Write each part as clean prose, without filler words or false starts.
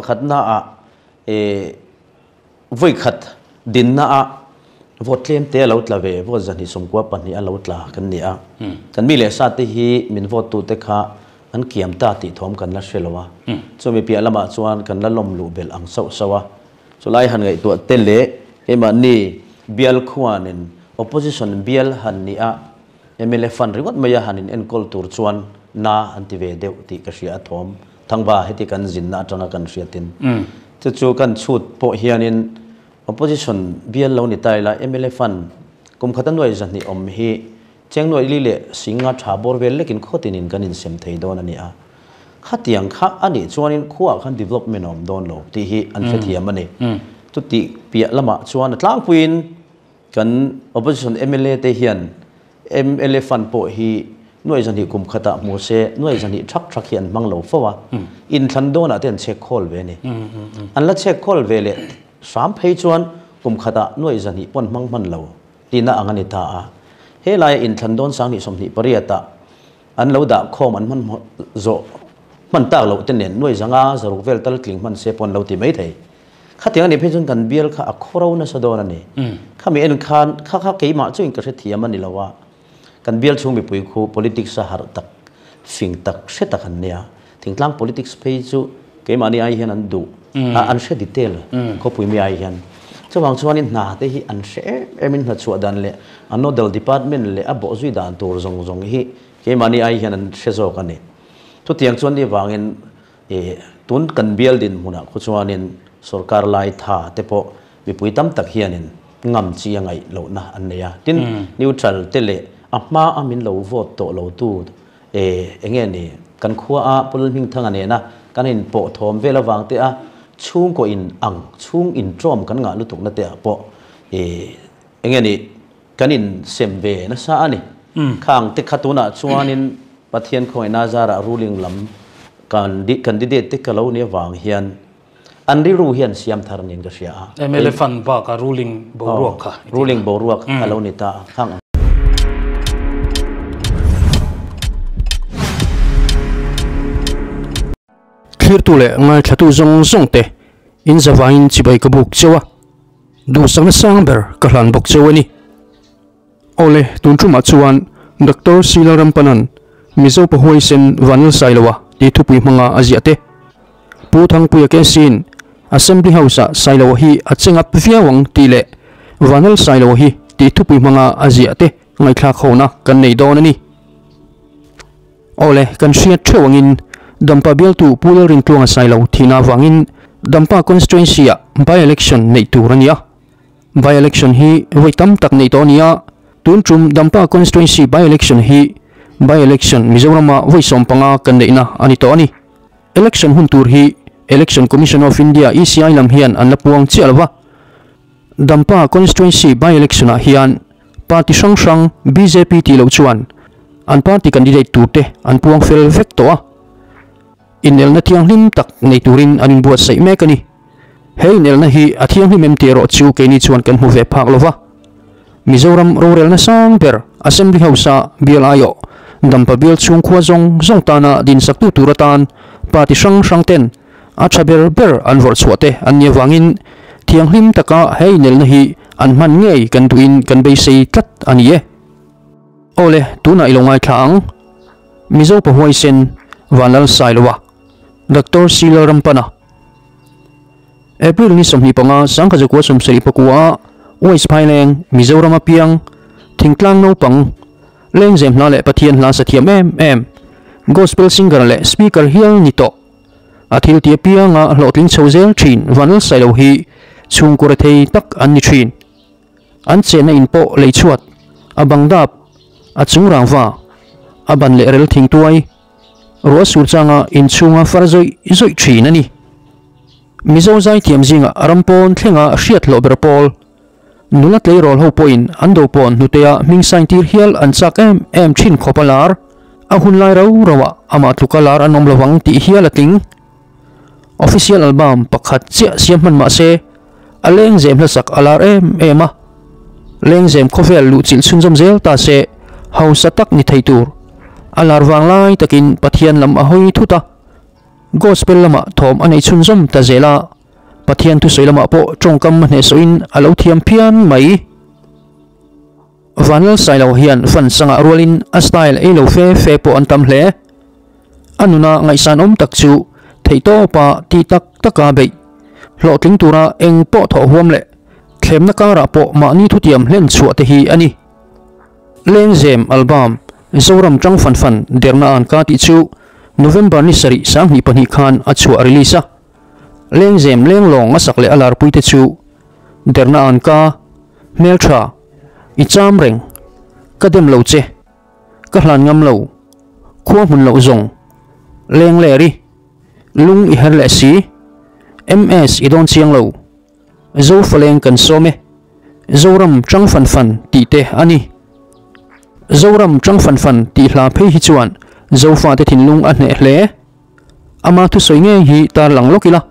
Pakhatnaah eh Vawikhat dinnaah vote tlem te a lo tla ve, vote 292 a lo tla kan ni a. Kan mi leh sa te hi min vote tute kha an kiam ta tih thawm kan la hre lo a. Chumi piah lamah chuan kan la lawm luh belh ang sauh sauh a. Chulai han ngaihtuah te leh keimahni bial khuanin opposition bial han ni a, mla fund ringawt maia han in enkawl tur chuan na an ti ve deuh tih ka hria a thawm. Thangva heti kan zinna atanga kan hriatin chu chu kan chhut pawh hianin opposition bial lo ni ta ila mla fund kum khata nuai 200 awm hi cheng nuai li leh singa tha bawr vel lekin khawtinin kan insem thei dawn a ni a. Khatiang kha a nih chuanin khuaah khan development a awm dawn lo tih hi an hrethiam a ni. Chutih piah lamah chuan a tlangpuiin Kan opposition mla te hian mla fund pawh hi nuai 200 kum khatah hmu se nuai 200 thak thak hi an hmang lo fo a, inthlan dawnah te an chhek khawl ve a ni. An la chhek khawl ve leh hram phei chuan kum khatah nuai 200 pawn hmang hman lo tihna ang a ni ta a. Helaia inthlan dawn 2028ah an lo dah khawm an hman zawh hman tak loh te nen nuai 500 600 vel tal tling hman se pawh an lo ti mai thei. Khatiang a nih phei chuan kan bial kha a khawro nasa dawn a ni. Khami en khan kha kha keimah chuin ka hrethiam a ni lo a, kan bial chhung mipui khu politics a harh tak, fing tak, hre tak an nia. Thingtlang politics phei chu keimahni ai hian an duh a, an hre detail khawpui mi ai hian. Chuvang chuanin hna te hi an hre em em in hnachuah dan leh a nodal department leh a bawhzui dan tur zawng zawng hi keimahni ai hian an hre zawk a ni. Chutiang chuan ni vangin I tun kan bial dinhmunah khu chuanin sorkar lai tha te pawh mipui tam tak hianin ngam chi a ngaih lohna an nei a. Tin, neutral te leh a hma a min lo vote tawh lo tu e enge ni kan khua a Pu Lalhmingthanga nena kan inpawh thawm vel avang te a chhungkaw in ang chhung intawm kan ngah lutukna te ah pawh e enge ni kan insem ve nasa a ni. Khang te kha tunah chuanin Pathian khawngaihna zarah ruling lam kan candidate te ka lo ni avang hian an rilru hian siam thar niin ka hria a. Mla fund bakah ruling boruak kha. Ruling boruak a lo ni ta a. Khang ang. Thlirtu leh ngaithlatu zawng zawng te in zavaiin chibai ka buk cheu a, duhsakna sang ber ka hlan bawk cheu a ni. Awle, tun tumah chuan Doctor Sila Rampanan Mizo Pahuaisen Vanlal Sailoa tih thupui hmanga a ziah te. Pu Thangpuia KC-in Assembly House-ah Sailoa hi a cheng up viau ang tih leh Vanlal Sailoa hi tih thupui hmanga a ziah te ngaihthlak hona kan nei dawn a ni. Awle, kan hriat theuh angin Dampa bialtu Pu Lalrintluanga Sailo thihna avangin Dampa Constituency-ah by-election neih tur a ni a. By-election hi vawi tam tak neih tawh a ni a, tun tum Dampa Constituency by-election hi by-election Mizorama vawi 15 kan neihna a ni tawh a ni. Election hun tur hi Election Commission of India, ECI, lam hian an la puang chiah lo va. Dampa Constituency by-election ah hian party hrang hrang bjp tih loh chuan an party candidate tur te an puang fel vek tawh a. Inelna thianghlim tak nei turin an inbuatsaih mek a ni. He inelna hi a thianghlim em tih erawh chu keini chuan kan hmu ve phak lova. Mizoram rorelna sang ber Assembly House-a bial aiawh Dampa bial chhung khua zawng zawng tana dinsaktu tur atan party hrang hrang ten a tha ber ber an vawrh chhuah te an nih avangin thianghlim taka he inelna hi an hman ngei kan duhin kan beisei tlat a ni e. Awle, tunah i lo ngaithla ang. Mizo Pahuaisen Vanlal Sailoa, Doctor C Lalrampana. April ni 25, 1974 West Phaileng, Mizoram a piang, thingtlang naupang, lengzem hla leh Pathian hla sa thiam em em, gospel singer leh speaker hial ni tawh. A thil ti apianga hlawhtling chho zel thin Vanlal Sailo hi chhungkaw rethei tak an ni thin. An chenna in pawh lei chhuat, a bang dap, a chung rangva, a ban leh rel thingtuai, ruah sur changa inchhunga far zawih zawih thin a ni. Mizo zaithiam zingah ram pawn thlenga hriat hlawh ber pawl, nula tleirawl ho pawhin an do pawn hnutea hming sign tir hial an chak em em thin khawp a lar. A hun lai rau rauah amah tluka lar an awm lovang tih hial a tling. Official album pakhat chiah siam hman mah se a lengzem hlasak a lar em em a. Lengzem khawvel luhchilh chhunzawm zel ta se hausa tak ni thei tur. A lar vang lai takin Pathian lam a hawi thut a. Gospel lamah thawm a nei chhunzawm ta zel a, Pathian thusawi lamah pawh tawngkam a hnehsawhin a lo thiam phian mai. Vanlalsailo hian fan sangah rualin a style ei lo fe fe pawh an tam hle. A nuna ngaihsanawm tak chu theihtawpa ti tak taka beih hlawhtling tura eng pawh thawh huam leh thlemna karah pawh mahni thutiam hlen chhuah te hi a ni. Lengzem album Zoram tang fan fan derna an ka tih chu November ni sarih 2002 khan a chhuah release a. Lengzem lenglawng a sak leh a larpui te chu derna an ka, hmeltha, i cham reng, ka dem lo che, ka hlan ngam lo, khua hmun loh zawng, leng ler i, lung i her leh si, MS i dawn chiang lo, Zofaleng kan sawm e, Zoram tang fan fan tih te a ni. Zoram tang fan fan tih hla phei hi chuan Zofate thinlung a hneh hle. Ama thusawi ngei hi tarlang lawk ila.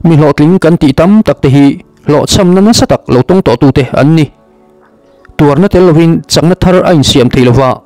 Mi hlawhtling kan tih tam tak te hi hlawhchhamna nasa tak lo tawng tawhtute an ni. Tuarna tel lovin chakna thar a insiam thei lova,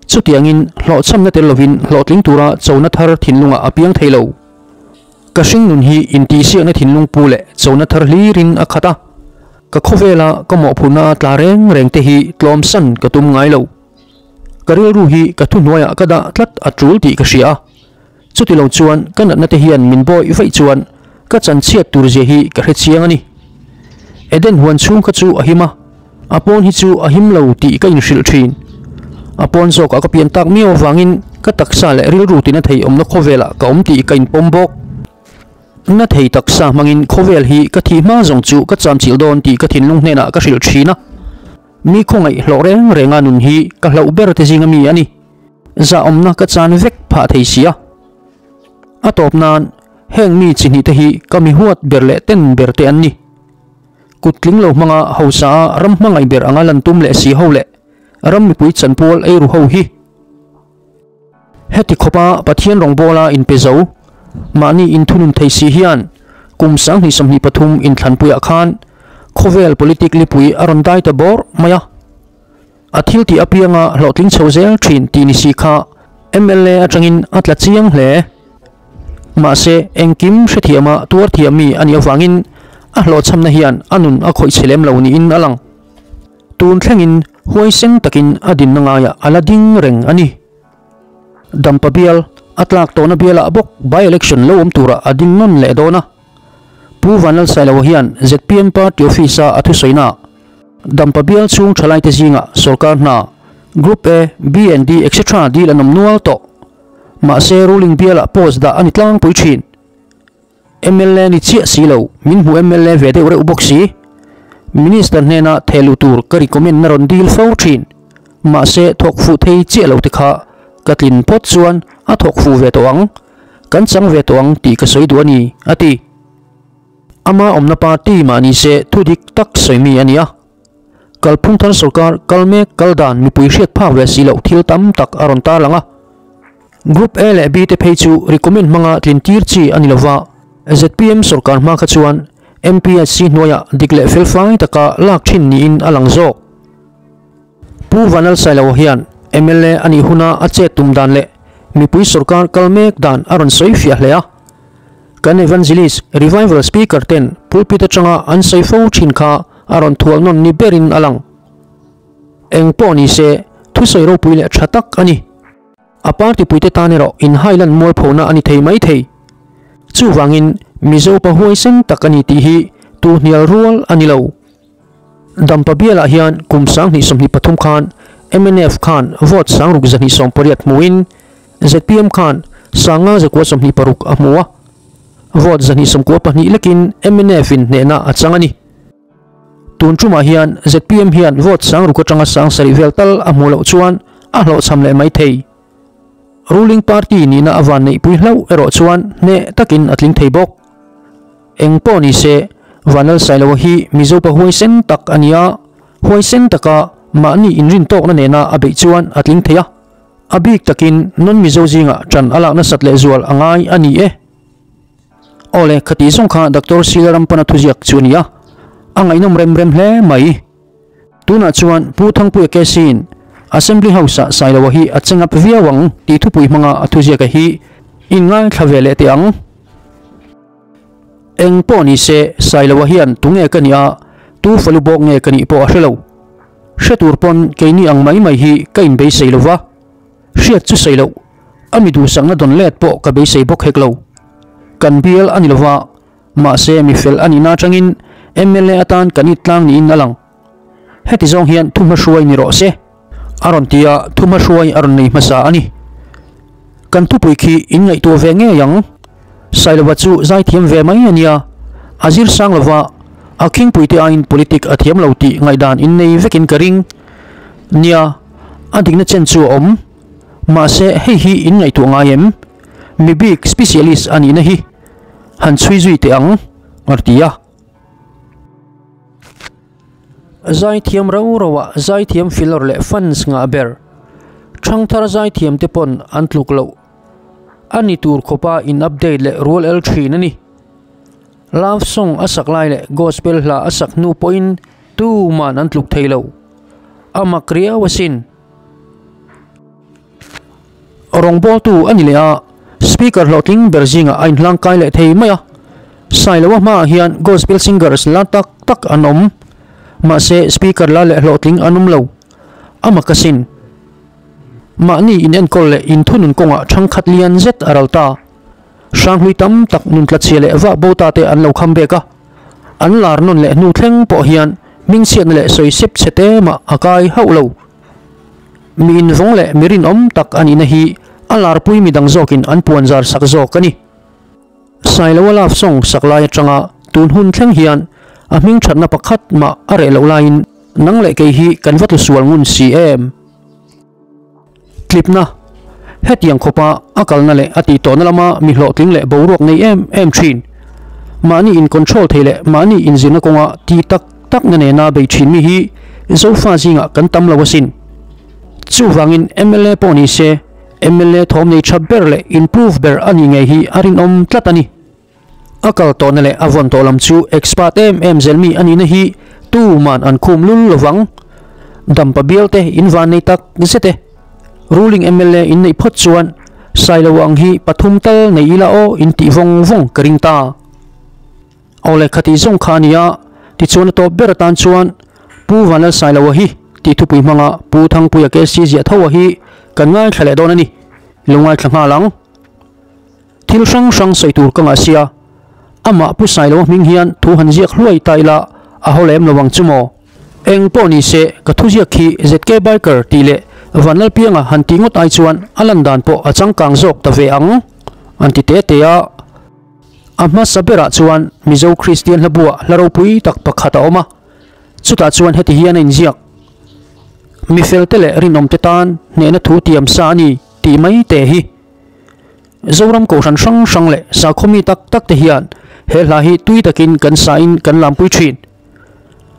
chutiangin hlawhchhamna tel lovin hlawhtling tura chona thar thinlungah a piang thei lo. Ka hringnun hi intihsiakna thinlung pu leh chona thar hlirin a khat a, ka khawvela ka mawhphurhna tla reng reng te hi tlawmsan ka tum ngai lo. Ka rilru hi ka thuhnuaiah ka dah tlat a tul tih ka hria a, chutilo chuan ka natna te hian min bawih vaih chuan ka chanchhiat tur zia hi ka hre chiang a ni. Eden huan chhung kha chu a him a, a pawn hi chu a him lo tih ka inhrilh thin. A pawn zawkah ka pian tak miau avangin ka taksa leh rilru tina thei awmna khawvelah ka awm tih ka inpawm bawk. Na thei taksa hmangin khawvel hi ka thih hma zawng chu ka chamchilh dawn tih ka thinlung hnenah ka hrilh thin a. Mi khawngaih hlawh reng renga nun hi ka hlauh ber te zinga mi a ni. Zahawmna ka chan vek phah thei si a. A tawp nan, heng mi chi hnih te hi ka mi huat ber leh ten ber te an ni. Kut tling lo hmanga hausa a ram hmangaih ber anga lan tum leh si ho leh ram mipui chanpual eiru ho hi. Heti khawpa Pathian rawngbawla inpe zo, mahni inthunun thei si hian kum 2023 inthlanpuiah khan khawvel politic lipui a rawn dai ta bawrh mai a. A thil tih apianga hlawhtling chho zel thin tih ni si kha mla atangin a tla chiang hle. Mahse, engkim hrethiama tuar thiam mi a nih avangin a hlawhchhamna hian a nun a khawih chhe lem lo niin a lang. Tun thlengin huaisen takin a dinna ngaiah a la ding reng a ni. Dampa bial, a tlak tawhna bialah bawk by-election lo awm turah a ding nawn leh dawn a. Pu Vanlalsailoa hian zpm party office-a a thusawinaah Dampa bial chhung thalaite zingah sorkar hna, Group A, B and D etc deal an awm nual tawh. Mahse ruling bialah post dah a ni tlangpui thin. Mla ni chiah si lo, min hmu mla ve deuh reuh bawk si. Minister hnena theh luh tur ka recommend na rawn dil fo thin. Mahse thawk fuh thei chiah lo te kha ka tlin phawt chuan a thawk fuh ve tawh ang, kan chang ve tawh ang tih ka sawi duh a ni, a ti. Ama awmna party mah ni se thu dik tak sawi mi a ni a. Kalphung thar sorkar kal mek kal dan mipui hriat phak ve si loh thil tam tak a rawn tarlang a. Group A leh B te phei chu recommend hmanga tlin tir chi a ni lova, zpm sorkar hma kha chuan MPSC hnuaiah dik leh felfai taka lak thin niin a lang zawk. Pu Vanlalsailoa hian mla a nih huna a chet tum dan leh mipui sorkar kal mek dan a rawn sawi fiah hle a. Kan Evangelist, Revival Speaker ten pulpit atanga an sawi fo thin kha a rawn thual nawn ni berin a lang. Eng pawh ni se, thusawi ropui leh tha tak a ni. A party puite tan erawh in Highland mualphona a ni thei mai thei. Chuvangin Mizo pa huaisen tak a ni tih hi tu hnial rual a ni lo. Dampa bialah hian kum 2023 khan mnf khan vote 6280 hmuin zpm khan 5926 a hmu a. Vote 292 lekin mnf in hnehna a chang a ni. Tun tumah hian zpm hian vote 6 atanga 7 vel tal a hmu loh chuan a hlawhchham leh mai thei. Ruling party nihna a van neih pui hlauh erawh chuan hneh takin a tling thei bawk. Eng pawh ni se, Vanlalsailoa hi Mizo pa huaisen tak a ni a, huaisen taka mahni inrin tawkna nena a beih chuan a tling thei a. A bik takin non-Mizo zingah ṭan a lak nasat leh zual a ngai a ni e. Awle, khati zawng kha Doctor Sila Rampana thuziak chu a ni a, a ngaihnawm rem rem hle mai. Tunah chuan Pu Thangpuia KC-in Assembly House-ah Sailoa hi a cheng up viau ang tih thupui hmanga a thuziaka hi In ngaithla ve leh teh ang. Eng pawh ni se, Sailoa hian tunge ka nih a, tu falu bawk nge ka nih pawh a hre lo. Hre tur pawn keini ang mai mai hi ka inbeisei lo va, hriat chu sawi loh, a mi duhsakna dawn let pawh ka beisei bawk hek lo. Kan bial a ni lo va, mahse mi fel a nihna atangin mla atan kan it tlang niin a lang. Heti zawng hian thu hmahruai ni rawh se. A rawn ti a, thu hmahruai a rawn nei hmasa a ni. Kan thupui khi in ngaihtuah ve ngei ang. Sailova chu zaithiam ve mai a nia, a zir sang lova, a khingpuite aiin politic a thiam lo tih ngaihdan in nei vekin ka ring. Nia, a dikna chen chu a awm. Mahse hei hi in ngaihtuah ngai em? Mi bik specialist a nihna hi han chhui zui teh ang, a ti a. Zaithiam rau rauah zaithiam filawr leh fans ngah ber. Thangthar zaithiam te pawn an tluk loh a ni tur khawpa in update leh rual el thin a ni. Love song a sak lai leh gospel hla a sak hnu pawhin tuman an tluk thei lo. A mak riau asin. Rawngbawltu a ni leh a, speaker hlawhtling ber zingah a inhlang kai leh thei mai a. Sailoa hmaah hian gospel singers la tak tak an awm. Mahse speaker la leh hlawhtling an awm lo. A mak asin. Mahni inenkawl leh inthunun kawngah thangkhat lian zet a ral ta. Hranghlui tam tak nun tlachhia leh vah bo ta te an lo kham bek a. An lar nawn leh hnu thleng pawh hian hmingchhiatna leh sawisep chhe te mah a kai hauh lo. Mi invawng leh mi rinawm tak a nihna hi a larpui mi dang zawkin an puan zar sak zawk a ni. Sailoa love song sak lai atanga tun hun thleng hian a hming thatna pakhat mah a reh loh laiin nang leh kei hi kan va tlu sual ngun si em? Tlipna, Hetiang khawpa a kalna leh a tihtawhna lama mi hlawhtling leh boruak nei em em thin. Mahni in control thei leh mahni inzirna kawnga ti tak takna nena bei thin mi hi Zofa zingah kan tam lo asin. Chuvangin mla pawh ni se, mla thawm nei tha ber leh improve ber a nih ngei hi a rinawm tlat a ni. A kal tawhna leh a vawn tawh lam chu expert em em zel mi a nihna hi tuman an khum lul lovang. Dampa bial te in van nei tak zet e. Ruling mla in neih phawt chuan Sailo ang hi pathum tal nei ila aw in tih vawng vawng ka ring ta. Awle khati zawng kha a ni a, tichuan a tawp ber atan chuan Pu Vanlal Sailoa hi tih thupui hmanga Pu Thangpuia KC ziah tho a hi kan ngaithla leh dawn a ni. Lo ngaithla nghal ang. Thil hrang hrang sawi tur ka ngah sia, amah Pu Sailoa hming hian thu han ziak hluai ta ila a haw lem lo ang chu maw? Eng pawh ni se, ka thuziak khi ZK Biker tih leh Vanlalpianga han tih ngawt ai chuan a lan dan pawh a changkang zawk ta ve ang, an ti te te a. A hmasa berah chuan Mizo Kristian hlabuah hla ropui tak pakhat a awm a, chutah chuan heti hian a inziak, Mi felte leh rinawmte tan hnehna thu tiam sa a ni tih mai te hi. Zoram kohhran hrang hrang leh sakhaw mi tak tak te hian he hla hi tui takin kan sain kan lampui thin.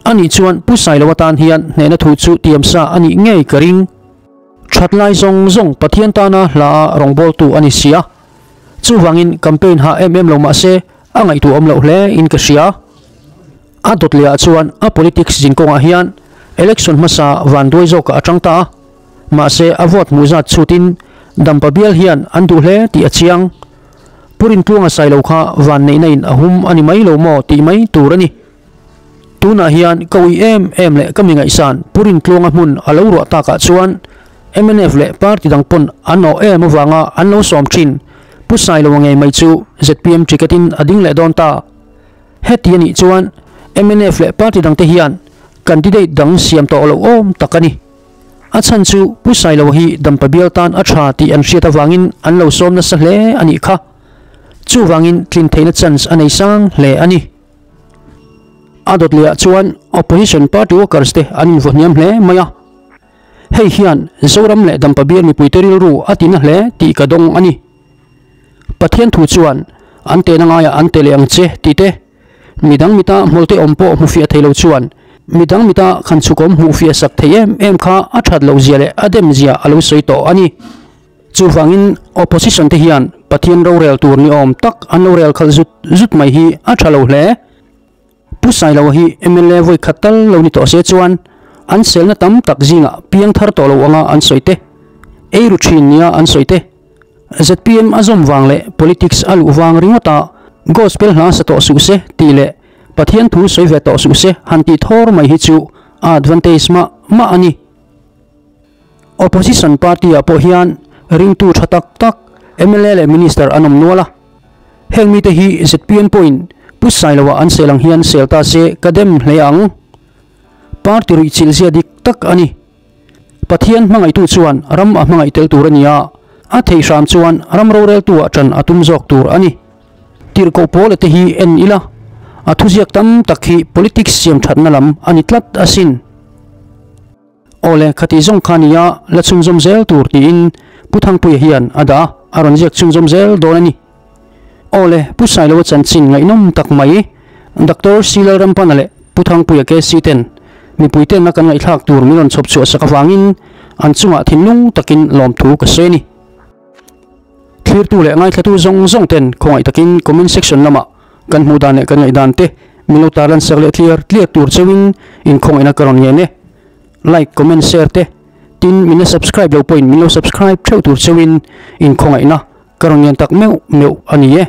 Anih chuan Pu Sailo atan hian hnehna thu chu tiam sa a nih ngei ka ring. That lai zawng zawng Pathian tana hla a rawngbawltu a ni si a. Chuvangin campaign hah em em lo mah se a ngaihtuahawm loh hle in ka hria. A dawt leh ah chuan a politics zin kawngah hian election hmasa vanduai zawkah a tang ta a. Mahse a vote hmuh zat chhutin Dampa bial hian an duh hle tih a chiang. Pu Rintluanga Sailo kha vanneihna in a hum a ni mai lo maw tih mai tur a ni. Tunah hian ka ui em em leh ka mi ngaihsan Pu Rintluanga hmun a lo ruah takah chuan mnf leh party dang pawn an awh em avanga an lo sawm thin Pu Sailoa ngei mai chu zpm ticket in a ding leh dawn ta. Heti a nih chuan mnf leh party dangte hian candidate dang siam tawh loh awm tak a ni. A chhan chu Pu Sailo hi Dampa bial tan a tha tih an hriat avangin an lo sawm nasa hle a nih kha. Chuvangin tlin theihna chance a nei sang hle a ni. A dawt lehah chuan Opposition party workers te an invaw hniam hle mai a. Hei hian Zoram leh Dampa bial mipuite rilru a tina hle tih ka dawng a ni. Pathian thu chuan an tehna ngaiah an teh leh ang che tih te, Midang mita hmawlte awm pawh hmu fiah thei lo chuan midang mita khan chhukawm hmuh fiah sak thei em em kha a that loh zia leh a dem zia a lo sawi tawh a ni. Chuvangin opposition te hian Pathian rorel tur ni awm tak an lo rel khalh zut zut mai hi a tha lo hle. Pu Sailoa hi mla vawi khat tal lo ni tawh se chuan an selna tam tak zingah piang thar tawh lo anga an sawi te, eiru thin nia an sawi te. ZPM a zawm vang leh politics a luh vang ringawta gospel hla sa tawh suh se tih leh Pathian thu sawi ve tawh suh se han tih thawr mai hi chu a advantage mah mah a ni. Opposition party ah pawh hian ringtu tha tak tak mla leh minister an awm nual a. Heng mite hi ZPM pawhin Pu Sailoa an sel ang hian sel ta se ka dem hle ang. Party ruihchilh zia dik tak a ni. Pathian hmangaihtu chuan ram a hmangaih tel tur a ni a, a theih hram chuan ram roreltu-ah ṭan a tum zawk tur a ni. Tirhkoh Paula te hi en ila, a thuziak tam tak hi politics siam ṭhatna lam a ni tlat asin. Awle, khati zawng kha nia la chhunzawm zel tur tiin Pu Thangpuia hian a dah a, a rawn ziak chhunzawm zel dawn a ni. Awle, Pu Sailoa chanchin ngaihnawm tak mai, Doctor C Lalrampana leh Pu Thangpuia KC ten mipui tena kan ngaihthlak tur min rawn chhawp chhuah sak avangin an chungah thinlung takin lawmthu ka sawi a ni. Thlirtu leh ngaithlatu zawng zawng ten khawngaih takin comment section lamah kan hmuh dan leh kan ngaihdan te min lo tarlan sak leh tliar tliar tur cheuhin inkhawngaihna ka rawn ngen e. Like, comment, share te tin min la subscribe lo pawhin min lo subscribe theuh tur cheuhin inkhawngaihna ka rawn ngen tak meuh meuh a ni e.